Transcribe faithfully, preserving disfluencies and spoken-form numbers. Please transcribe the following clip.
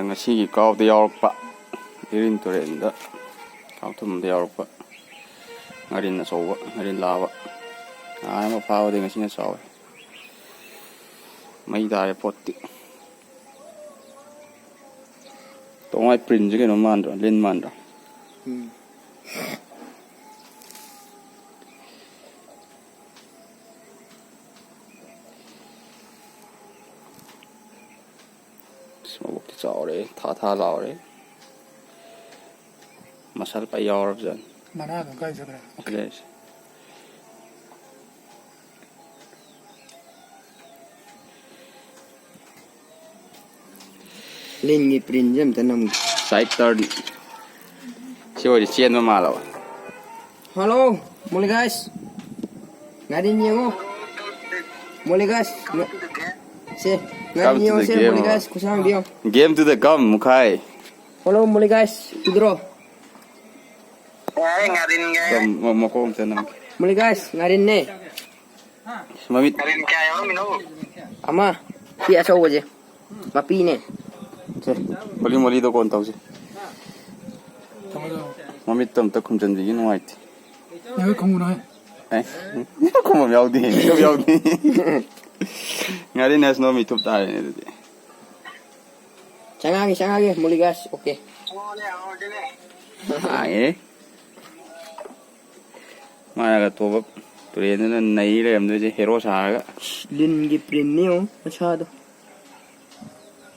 ꯉꯁꯤꯒꯤ ꯀꯥꯎꯗ ꯌꯥꯎꯔꯛꯄ, ꯏꯔꯤꯟ ꯇꯨꯔꯦꯟꯗ ꯀꯥꯎ ꯊꯨꯝꯕꯗ ꯌꯥꯎꯔꯛꯄ ꯉꯥꯔꯤꯟ ꯑꯆꯧꯕ, ꯉꯥꯔꯤꯟ ꯂꯥꯕ꯫ ꯅꯍꯥꯟ ꯑꯃ ꯐꯥꯕꯗꯤ ꯉꯁꯤꯅ ꯆꯥꯎꯋꯦ꯫ ꯃꯩ ꯇꯥꯔꯦ ꯄꯣꯠꯇꯤ꯫ ꯇꯣꯉꯥꯏ ꯄ꯭ꯔꯤꯟꯁꯦ ꯀꯩꯅꯣ ꯃꯥꯟꯗ꯭ꯔꯣ? ꯂꯤꯟ ꯃꯥꯟꯗ꯭ꯔꯣ? ꯎꯝ꯫ ꯑꯁ, ꯃꯕꯨꯛꯇꯤ ꯆꯥꯎꯔꯦ, ꯊꯥ ꯊꯥ ꯂꯥꯎꯔꯦ꯫ ꯃꯁꯜ ꯄꯥꯏ ꯌꯥꯎꯔꯕꯖꯥꯠꯅꯤ꯫ ꯃꯅꯥꯗꯣ ꯀꯥꯏ ꯆꯠꯈ꯭ꯔꯦ? ꯁꯤꯗ ꯂꯩꯔꯤꯁꯦ꯫ ꯂꯤꯟꯒꯤ ꯄ꯭ꯔꯤꯟꯁꯦ ꯑꯝꯇ ꯅꯝꯒꯦ꯫ Side turn. ꯁꯤ ꯑꯣꯏꯔꯗꯤ ꯆꯦꯟꯕ ꯃꯥꯜꯂꯕ? ꯍꯜꯂꯣ, ꯃꯣꯂꯤꯒꯥꯏꯁ꯫ ꯉꯥꯔꯤꯟ ꯌꯦꯡꯉꯣ꯫ ꯃꯣꯂꯤꯒꯥꯏꯁ꯫ ꯉ-, ꯁꯦ, ꯉꯥꯔꯤꯟ Come to ꯌꯦꯡꯉꯣ, the ꯁꯦ, game. ꯃꯣꯂꯤꯒꯥꯏꯁ, ꯈꯨꯁꯥꯡꯕꯤ ꯌꯦꯡꯉꯣ꯫ Game to the come, ꯃꯨꯈꯥꯏ꯫ ꯍꯜꯂꯣ, ꯃꯣꯂꯤꯒꯥꯏꯁ, ꯎꯗ꯭ꯔꯣ? ꯌꯥꯔꯦ, ꯉꯥꯔꯤꯟꯒ꯫ ꯀꯝ-, ꯃ-, ꯃꯀꯣꯛ ꯑꯝꯇ ꯅꯝꯒꯦ꯫ ꯃꯣꯂꯤꯒꯥꯏꯁ, ꯉꯥꯔꯤꯟꯅꯦ꯫ ꯃꯃꯤꯠ꯫ ꯀꯔꯤꯅ ꯀꯌꯥ ꯌꯥꯎꯔꯝꯃꯤꯅꯣ? ꯑꯃ, ꯁꯤ ꯑꯆꯧꯕꯁꯦ꯫ ꯃꯄꯤꯅꯦ꯫ ꯁꯦ, ꯍꯣꯂꯤ ꯃꯣꯂꯤꯗꯣ ꯀꯣꯟ ꯇꯧꯁꯦ꯫ ꯃꯃꯤꯠꯇꯣ ꯑꯝꯇ ꯈꯨꯝꯖꯤꯟꯕꯤꯒꯦ, ꯅꯨꯡꯉꯥꯏꯇꯦ꯫ ꯌꯥꯔꯦ, ꯈꯨꯝꯒꯅꯨ ꯍꯦ꯫ ꯑꯦ? ꯈꯨꯝꯕꯝ ꯌꯥꯎꯗꯦ, ꯃꯤꯊꯨꯞ ꯌꯥꯎꯗꯦ꯫ ꯉꯥꯔꯤ ꯅꯦꯁꯅꯣ ꯃꯤꯊꯨꯞ ꯇꯥꯔꯦꯅꯦ ꯑꯗꯨꯗꯤ꯫ ꯆꯪꯉꯛꯑꯒꯦ, ꯆꯪꯉꯛꯑꯒꯦ, ꯃꯣꯂꯤꯒꯥꯏꯁ, ꯑꯣꯀꯦ꯫ ꯍꯥꯡꯉꯦ꯫ ꯃꯥꯅꯒ ꯇꯣꯕ ꯇꯨꯔꯦꯟꯗꯨꯅ ꯅꯩ ꯂꯩꯔꯝꯗꯣꯏꯁꯦ ꯍꯦꯔꯣ ꯁꯥꯔꯒ꯫ ꯂꯤꯟꯒꯤ ꯄ꯭ꯔꯤꯟꯅꯤ ꯌꯦꯡꯉꯣ ꯃꯁꯥꯗꯣ꯫